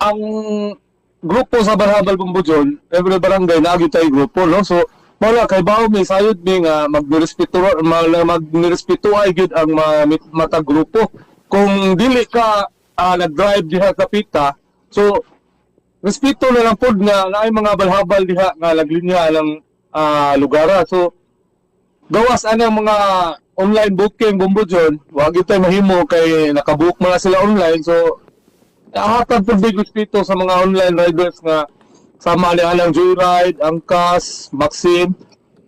Ang grupo sa Balhabal, Bombo John, every barangay naa gyud tay grupo, no? So wala kay bawo mi, sayod mi nga magnirespeto, magnirespeto ay gyud ang mga matag grupo. Kung dili ka nag-drive diha sa pita, so respeto na lang pod nga naay mga balhabal diha nga naglinya ang lugara. So gawas anang mga online booking, Bombo John, wa gyud tay mahimo kay nakabook man na sila online. So hatag pud big respeto sa mga online riders nga sama ni anang Joyride, Angkas, Maxim,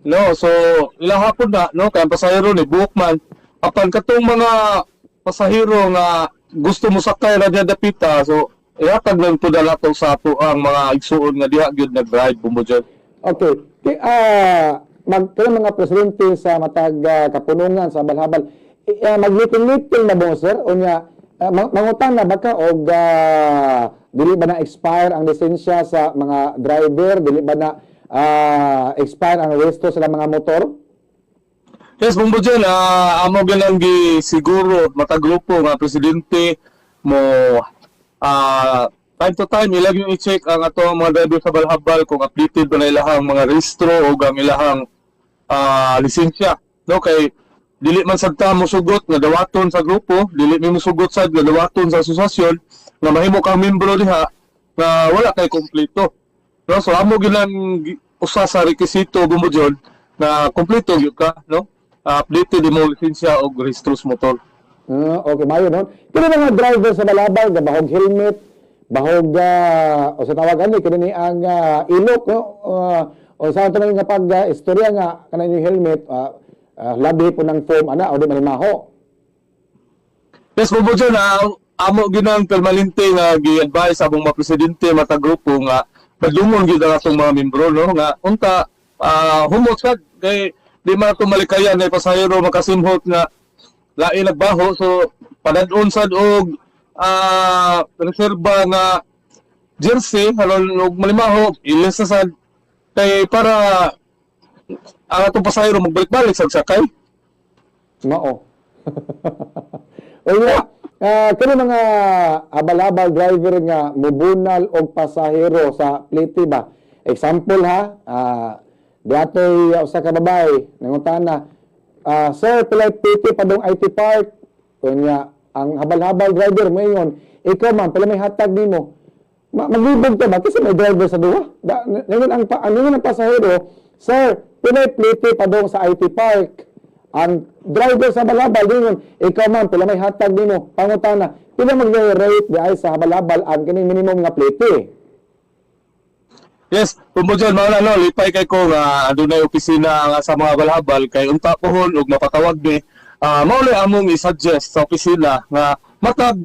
no? So ilaha pud na, no, kay ang pasahero ni book man. Apan katong mga pasahero nga gusto mo sakay ra diha dapita, so ihatag lang pud na nato sa ato ang mga igsuon nga diha gyud nag-drive, Bombo John. Okay. Mag kaya mga presidente sa matag kapunungan sa Balhabal, mag-meeting-meeting na mo, sir, unya mangutan na ba ka og dili ba na expire ang lisensya sa mga driver, dili ba na expire ang resto sa mga motor? Yes, Bombo John, amo gyud gi siguro matag grupo nga presidente mo time to time ila yung i-check ang ato ang mga driver sa Balhabal kung updated ba na ilahang mga rehistro o ang ilahang lisensya, no? Kay dili man sad ta mosugot nga dawaton sa grupo, dili mi mosugot sad nga dawaton sa asosasyon nga mahimo kang membro diha nga wala kay kompleto, no? So amo gyud lang usa sa rekisito, Bombo John, na kompleto gyud ka, no? Updated imong lisensya og rehistro sa motor. Ah, okay, mayo no. Kini mga driver sa Balabal ga bahog helmet, bahog o sa tawag ani kini ni ang ilok, no? O sa ato nga pag istorya nga kanang inyong helmet labi po ng foam ana o di manimaho. Yes, Bombo John, amo ginang permanente nga gi-advise among mga presidente matag grupo nga padungon gyud ang atong mga membro, no, nga unta humot sad kay di man ato malikayan na pasahero makasimhot nga lain nagbaho, so padadon sad og reserba nga jersey halon og malimaho ilis na sad kay para ang atong pasahero magbalik-balik sa sakay. Mao. Unya, kini mga abalabal driver nga mubunal og pasahero sa plite ba? Example ha, diatoy usa ka babae nangutana, "Sir, pilay plite padung IT Park?" Unya, ang habal-habal driver moingon, "Ikaw man, pila may hatag nimo?" Maglibog ta ba kasi may driver sa duha. Ningon ang pa, ningon ang pasahero, "Sir, pilay plite padung sa IT Park?" Ang driver sa Balabal ningon, "Ikaw man, pila may hatag nimo?" Pangutana, pila mag-rate di ay sa Habalabal ang kining minimum nga plite? Yes, Bombo John, mao na, no, lipay kay ko nga adunay opisina nga sa mga balhabal kay unta pohon og mapatawag ni mao na among i-suggest sa opisina nga matag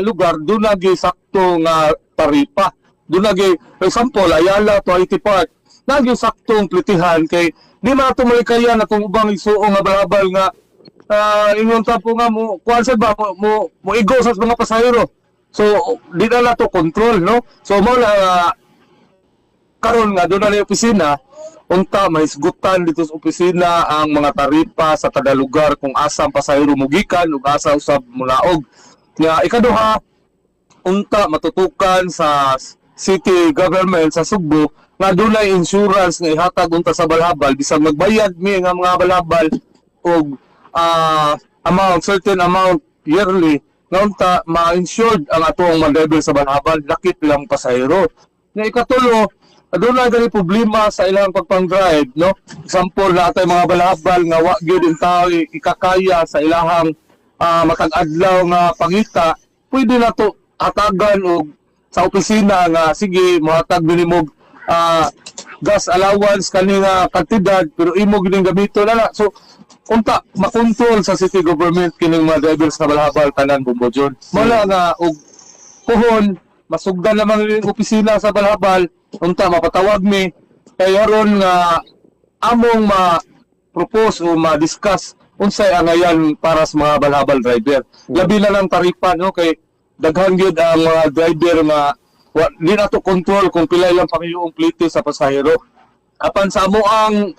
lugar duna gyud sakto nga taripa. Duna gyud, for example, Ayala to IT Park, naa gyud saktong plitihan kay di man ato malikayan atong ubang igsuong nga balhabal nga ingon ta po nga mo kuan sad ba mo igo sa mga pasahero. So di na nato control, no? So mao na karon nga doon na yung opisina, unta mahisgutan dito sa opisina ang mga taripa sa kada lugar kung asa ang pasahero mugikan ug asa usab mulaog. Nga ikaduha, unta matutukan sa city government sa Sugbo nga dunay insurance nga ihatag unta sa balhabal bisag magbayad mi nga mga balhabal og amount, certain amount yearly, nga unta ma-insured ang atong mga driver sa balhabal lakip lang pasahero. Nga ikatulo, aduna gani problema sa ilang pagpang-drive, no? Example, na atay mga balhabal nga wa gyud in tao ikakaya sa ilahang matag adlaw nga pangita, pwede na to hatagan og sa opisina nga sige, mohatag minimum gas allowance kani nga kantidad pero imo gining gamiton na na. So unta makontrol sa city government kining mga drivers na balhabal tanan, Bombo John. Mao nga og puhon masugdan naman yung opisina sa balhabal, unta mapatawag mi kay aron nga among ma-propose o ma-discuss unsay angayan para sa mga balhabal driver. Labi na lang taripa, no, kay daghan gyud ang mga driver nga di nato control kung pila ilang pangayong plite sa pasahero. Apan sa amo ang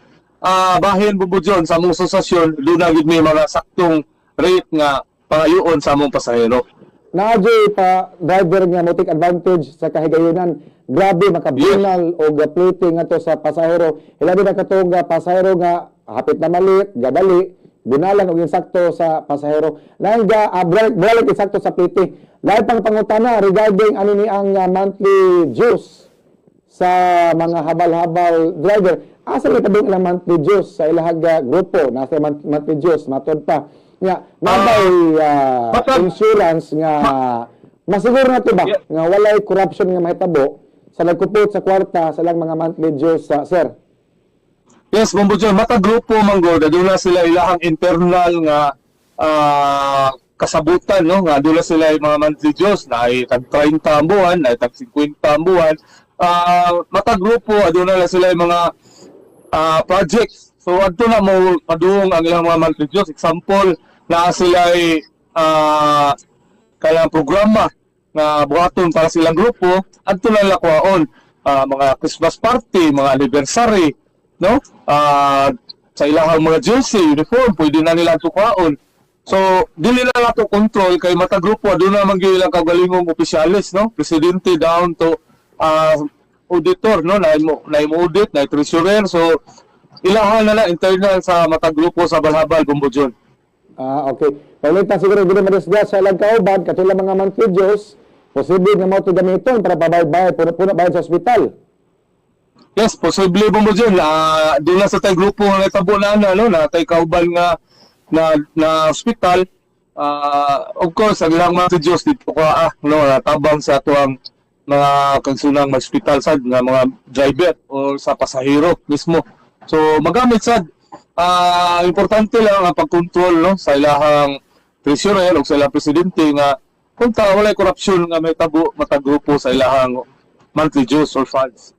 bahin, Bombo John, sa among asosasyon, doon na gyud may mga saktong rate nga pangayoon sa among pasahero. Naa juy pa driver nga mo take advantage sa kahigayunan. Grabe makabunal og plate ngadto sa pasahero. Hilabi na katong pasahero nga hapit na malit, gadali, bunalan og insakto sa pasahero. Lain ga bunalan insakto sa plate. Lain pang pangutana regarding ano ni ang monthly dues sa mga habal-habal driver. Asa may padung ilang monthly dues sa ilahang grupo? Nasa monthly dues matod pa. Nga nabay insurance nga masiguro na to ba nga walay corruption nga mahitabo sa nagkupot sa kwarta sa ilang mga monthly dues sa sir? Yes, Bombo John, mata grupo manggod, aduna sila ilahang internal nga kasabutan, no, nga aduna sila yung mga monthly dues na ay tag 30 ang buwan, na ay tag 50 ang buwan. Mata grupo aduna na sila yung mga projects. So adto na mo padung ang ilang mga monthly dues. Example, na sila ay kailang programa nga buhaton para silang grupo, adto na nila kuhaon. Mga Christmas party, mga anniversary, no? Sa ilahang mga jersey, uniform, pwede na nila ito kuhaon. So, dili na nato control kay mata grupo aduna man gyud ilang kaugalingong opisyales, no? Presidente down to auditor, no? Na mo audit, na treasurer. So, ilahan na lang internal sa mata grupo sa Balhabal, Bombo John. Ah, okay. Paulitan siguro dili madisgrasya sa ilang kauban katulad mga monthly dues, posible nga mao to gamiton para pabayad-bayad puno-puno bayad sa ospital. Yes, posible, Bombo John. Doon na sa tay grupo nga natabo na na, no, na tay kauban nga na hospital. Of course, ang ilang mga dues dito ka no, tabang sa atuang mga kansunang hospital sad nga mga driver o sa pasahero mismo. So magamit sad, importante lang ang pagkontrol, no, sa ilahang treasurer o sa ilang presidente nga kung ta walay korupsyon nga may tabo matag grupo sa ilahang monthly dues or funds.